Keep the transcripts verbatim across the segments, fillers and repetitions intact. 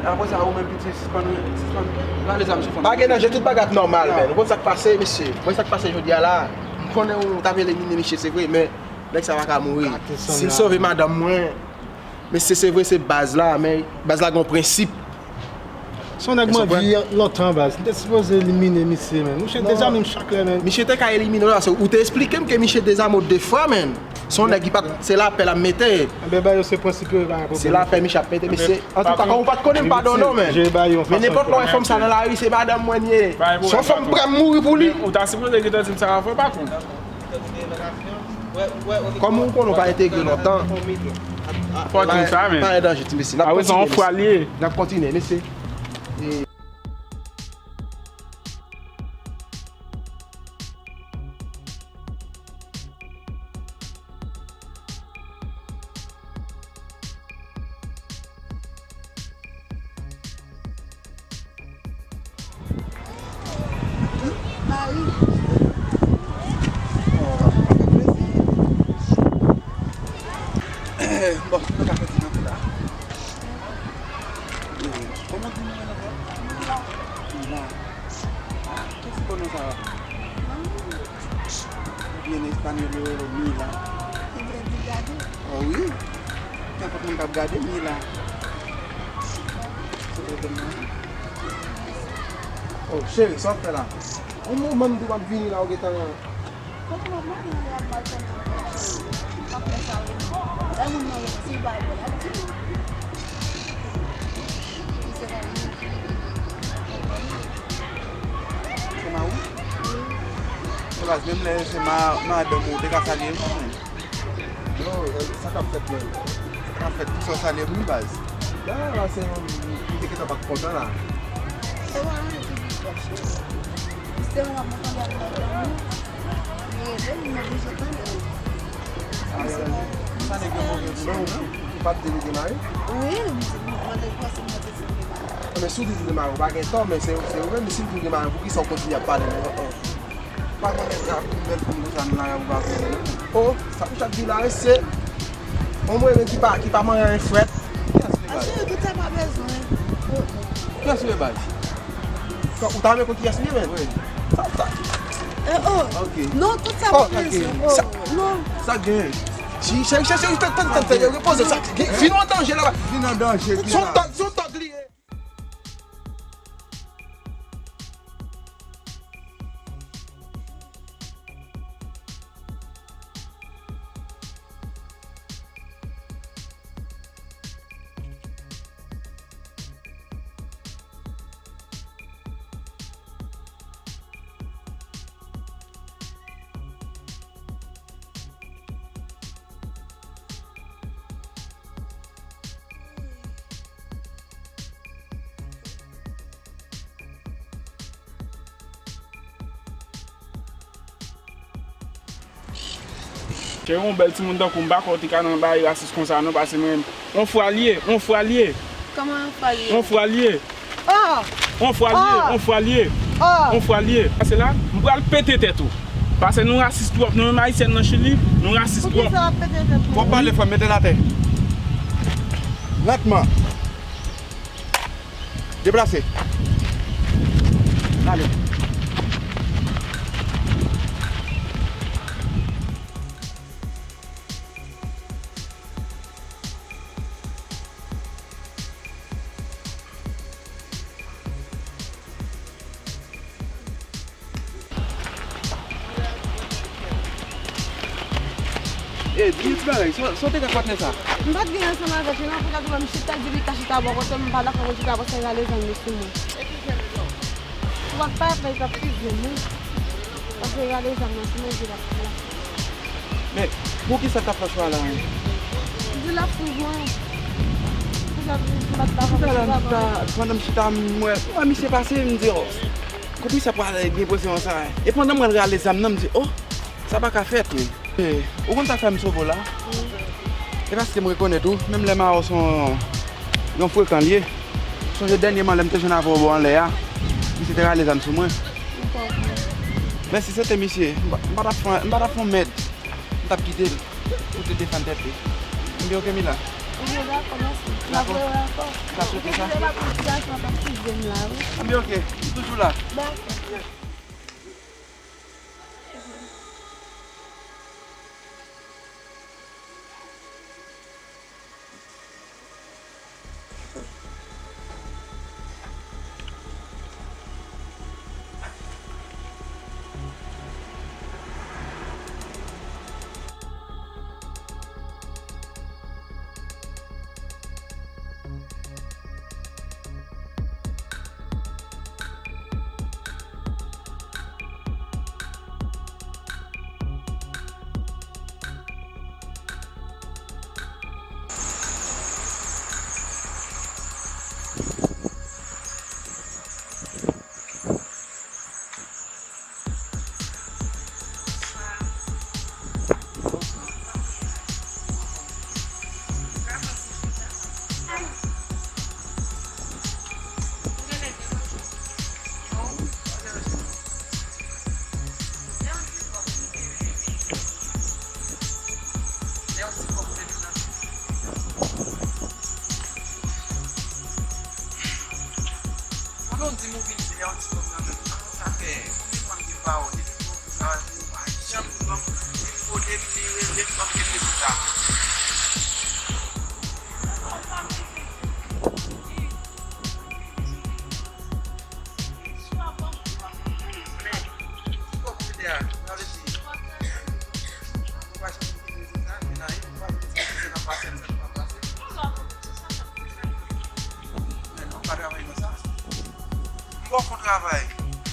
Apre sa, ou menm piti, sispann, sispann rale zam sou fanm. Pa gen danje, tout bagay ap nòmal, men. Ou konn sa k pase, mesye? Mwen, sa k pase jodi a la, m konnen ou t ap elimine misye, se vre, men nèg sa pa ka mouri. Si l sove madanm mwen, mesye, se vre, se baz la, men baz la gen yon prensip. Se yon nèg m anvi lontan, baz. M te sipoze elimine misye, men. Misye dezame m chak lè, men. Misye te ka elimine w la, se ou te esplike m ke misye dezame w de fwa, men. Se yon nèg ki pa t, se lapè l ap mete. Enben, ba yo se prensip yo, pa gen pwoblèm. Se lapè misye ap mete, mesye. Antouka, kòm ou pa t konnen m, padon non, men. Men nenpòt lè w wè fanm sa nan lari, se madanm mwen l ye. Se yon fanm m prè m mouri pou li. Ou ta sipoze gentan di m sa avan, patwon. Kòm ou konnen w pa entegre lontan. Fò w di m sa, men. Pa gen danje, ti mesye. N ap kontinye, mesye. N ap kontinye, mesye. Bon, nou ka fè ti kanpe la. Eh, kòman di nou rele ankò? Mila. Mila. Ah, ki ti bon non sa va? Oubyen espanyòl yo rele Mila. Ki vle di gade? Oh wi. Nenpòt moun k ap gade Mila. Oh, cheri, sa w ap fè la? Yon moman m di w ap vini la, ou gentan Kòman manman li ap mal fè nan ap fè sa wi. Lè moun nan wè ti bagay la di. Se pa moun. Se mari w? Wi. Se baz, menm lè se ma-, madanm ou, ou te ka salye m. Non, sa k ap fèt menm? Sa k ap fèt, poukisa w salye m wi baz? La, la, se yon, m te gentan pa t kontan la. Se pa anyen ki pi fò, cheri. Jistèman, m ap tande ak madanm ou. Li rele m, m oblije tande l. Sa nèg yo montre pou nou, ou pa t di li gen mari? Wi, m di, m mande l pase, m mande l si l gen mari. Men si w di li gen mari, ou pa gen tò, men se, se ou menm, si l di l gen mari, poukisa w kontinye ap pale l ankò? Pa konnen sa pou bèl fanm konsa nan lari a pou pa konnen. Oh, sa pou chak di la, se yon mwen menm ki pa, ki pa manyen anyen frèt. Kiyès li bay? Cheri, tout sa pa bezwen. Kiyès li bay? Ou ta renmen konn kiyès li ye, men? Wi. Sa, sa. Eh, oh. Ok. Non, tout sa pa bezwen. Oh, non. Sa gen. Cheri, cheri, cheri, tann, tann, tann, repoze sa. Vin an danje la. Vin an danje. Son tòg, son tòg li ye. Cheri, yon bèl timoun tankou m, m pa kwè w te ka nan bagay rasis konsa non, pase mwen, yon fwa l ye, yon fwa l ye. Kòman yon fwa l ye? Yon fwa l ye. Oh! Yon fwa l ye, oh, yon fwa l ye. Oh! Yon fwa l ye. Pase la, m pral pete tèt ou. Pase nou rasis twòp, nou menm Ayisyèn nan Chili, nou rasis twòp. Poukisa w ap pete tèt mwen? W ap pale, frè m, mete l atè. Lantman. Deplase. Ale. E, di m ti bagay, sa, sa w te fè ak patnè sa? M pa t gen ansanm avèk li non, pou gade wè m chita, di li ka chita bò kote m, m pa dakò pou chita, paske l rale zam li sou mwen. Ou pa t pale, l t ap fizye m wi. Paske l rale zam nan sou mwen, di l ap fè la. Men, poukisa l t ap fè chwa la menm? Di l ap swiv mwen. Poukisa m pa t dakò pou chita bò? Pandan m chita, m wè, m wè misye pase, m di, oh. Kot misye pral gen pozisyon sa? E pandan mwen rale zam nan, m di, oh, sa pa ka fèt, wi. E, ou konn sa k fè m sove w la? Wi. E paske m rekonèt ou, menm lè Mawon se yon, yon frekan l ye. Sonje dènyèman lè m te jwenn avè w bò anlè a, misye te rale zam sou mwen. Men si se te misye, m pa, m pa t ap fè, m pa t ap fè yon mèd. M t ap kite l pou te defann tèt li. M di, ok, Mila. Ok, dakò, mèsi. N ap rewè ankò. Ou te di w pa pou sitiyasyon an pa swiv m la, wi. Anben, oke, m toujou la. Dakò. Pandan w di m ou vin di lè yon ti kòb nan men m, sa fè konbyen fwa m te ba w depi m kòmanse travay pou ou, ou pa janm ban m, ni kode m, ni rele m, ban m kel rezilta. Men, ki kòb ou te a? Sa vle di, ou pa janm gen rezilta, men nan yon fwa, ou di se nan pase, sa pa pase. Men non, pa travay konsa. M ba w fon travay.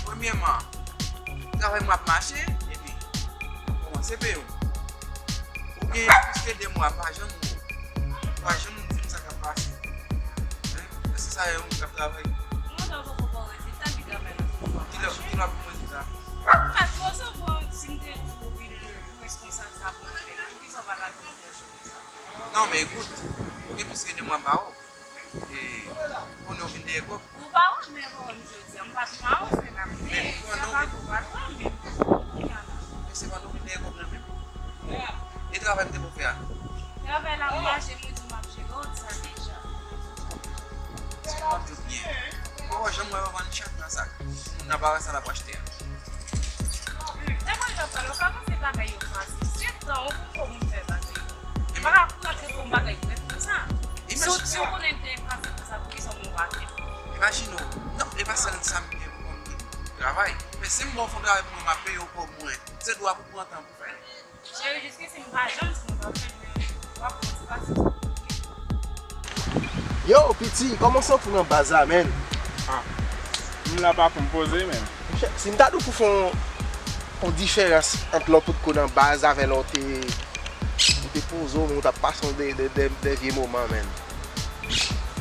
Premyèman, travay mwen ap mache, epi kòmanse peye w. Ou gen plis ke de mwa, pa janm wè w. Pa janm di m sa k ap pase. Hein? Èske sa yon moun k ap travay? Mwen poko wè rezilta ki travay la pou mwen. Kilè, kilè w ap gen rezilta? Mwen pa t resevwa si m te di w vin responsab sa pou m fè. Poukisa w pa ka di m yon bagay konsa? Non, men ekout, ou gen plis ke de mwa m ba w. E, konnen w vin dèyè kòb. Ou pa wè m menm jodi a, m pa t mawon, se la m te ye, sa pa pou pa t wè m menm. Kounye a la. Men se pandan w vin dèyè kòb nan men m. E travay m te pou fè a? Travay la m mache, mwen di w m ap jere w, sa deja. Si w konn tout byen. Ou pa wè jan mwen vann chak nan sak. Moun nan pa wè sa l ap achte a. Lè mwen ap pale, w ka panse bagay yo fasil. Se tan ou pou fè moun fè bagay yo. Pa ka kouri ap fè yon bagay prèt konsa. Si w, si w konnen l te fasil konsa, poukisa w pa fè? Imajine w, non, e pa sèl sa m gen pou m travay. Men si m ba w fon travay pou mwen, m ap peye w kòb mwen. Se dwa pou pran tan pou fè l. Cheri, jiskaske m pa janm di mwen pa fè l, men w ap pran ti pase sou mwen. Yo, piti, kòman w santi w nan baz la, menn? Ah, m la pa pou m poze, menn. Monchè, si m ta di w pou fè yon, yon diferans ant lè w potko nan baz avè lè w te, ou te poze w, men w t ap pase yon de, de, de, de vye moman, menn.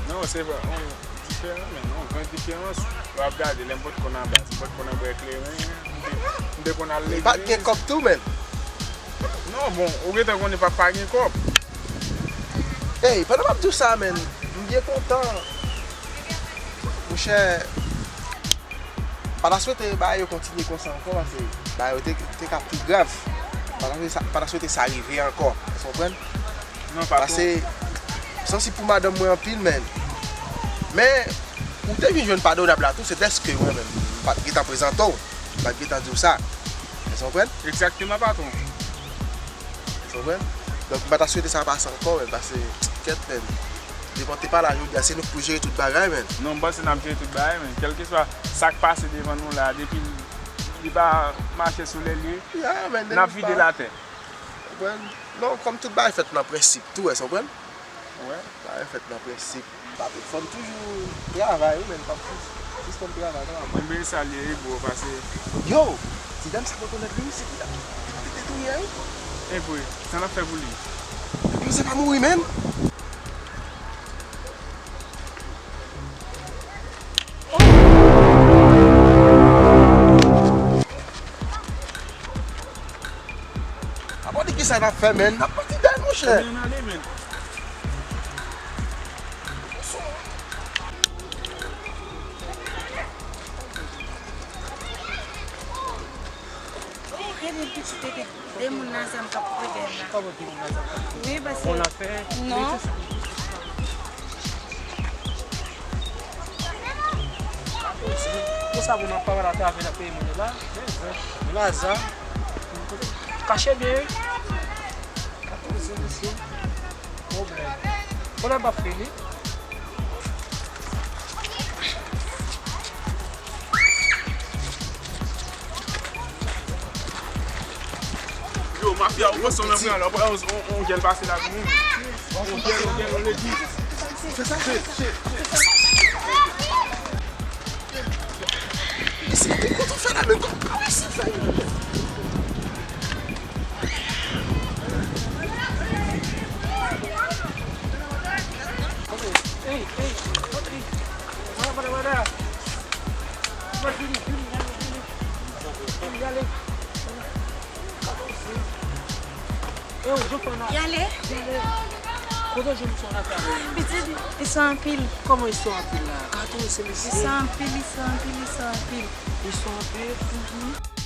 Non, se vre, yon diferan, menn, yon gran diferans. Lè w ap gade, lè m potko nan baz, m potko nan bwè kleren, m te, m te konn al legliz. Li pa t gen kòb tou, menn. Non, bon, ou gentan konnen papa gen kòb. Ey, pandan m ap di w sa, menn, m byen kontan. Monchè, m pa ta swete bagay yo kontinye konsa ankò, paske bagay yo te, te ka pi grav. M pa ta swete sa, m pa ta swete sa rive ankò. Ou konprann? Non, patwon. Paske m santi pou madanm mwen anpil, menn. Men, ou te vin jwenn padonab la tou, se dèske mwen menm, m pa t gentan prezante w. M pa t gentan di w sa. Èske w konprann? Egzakteman, patwon. Èske w konprann? Donk, m pa ta swete sa pase ankò, menn, paske, kèt, menn. Devan te pa la jodi a, se nou k pou jere tout bagay, menn. Non, m panse n ap jere tout bagay, menn. Kèlkeswa sa k pase devan nou la, depi li pa mache sou lè l ye, n ap vide l atè. Konprann? Non, kòm tout bagay fèt nan prensip tou, èske w konprann? Wè. Bagay fèt nan prensip. Papi, fò n toujou travay, wi, men n p ap sispann travay, non, papa. Enben, sa l ye, wi, bro, pase. Yo! Ti dam sa rekonèt li, wi, se ki dam ki te touye a, wi. E vre, sa n ap fè pou li? Yo, se pa mouri, menn! Apa di kisa n ap fè, menn? N ap pati dèyè, monchè. Ebyen, n ale, menn. Gade pitit tete de moun nan zam k ap koupe dèyè m la. Kòman de moun nan zam k ap koupe? Wi, paske... Bon, l ap fè... Non. Li te sou... Sa moun ap pale atravè nan peyi moun yo la. Laza. Kache byen wi. Kache byen mesye. Pwoblèm. Konnen m ap fini. Yo, mafya, ou panse w nan pran la, ou pran yon, yon, yon jèl pase la pou moun. Yon jèl, yon jèl, yon legliz. Fè sa, fè, fè, fè sa. Isi, kote w fè la, men kòman isi fè? Ey, ey, ey. Mwen, mwen, mwen, mwen. Mwen, vini, vini, vini, vini. Vini, ale. Yo, Jofrana. Y ale. Y ale. Kote w jwenn son afè avè yo? Pitit, li son anpil. Kòman li son anpil la? Gade se mesye. Li son anpil, li son anpil, li son anpil. Li son anpil? Mhm.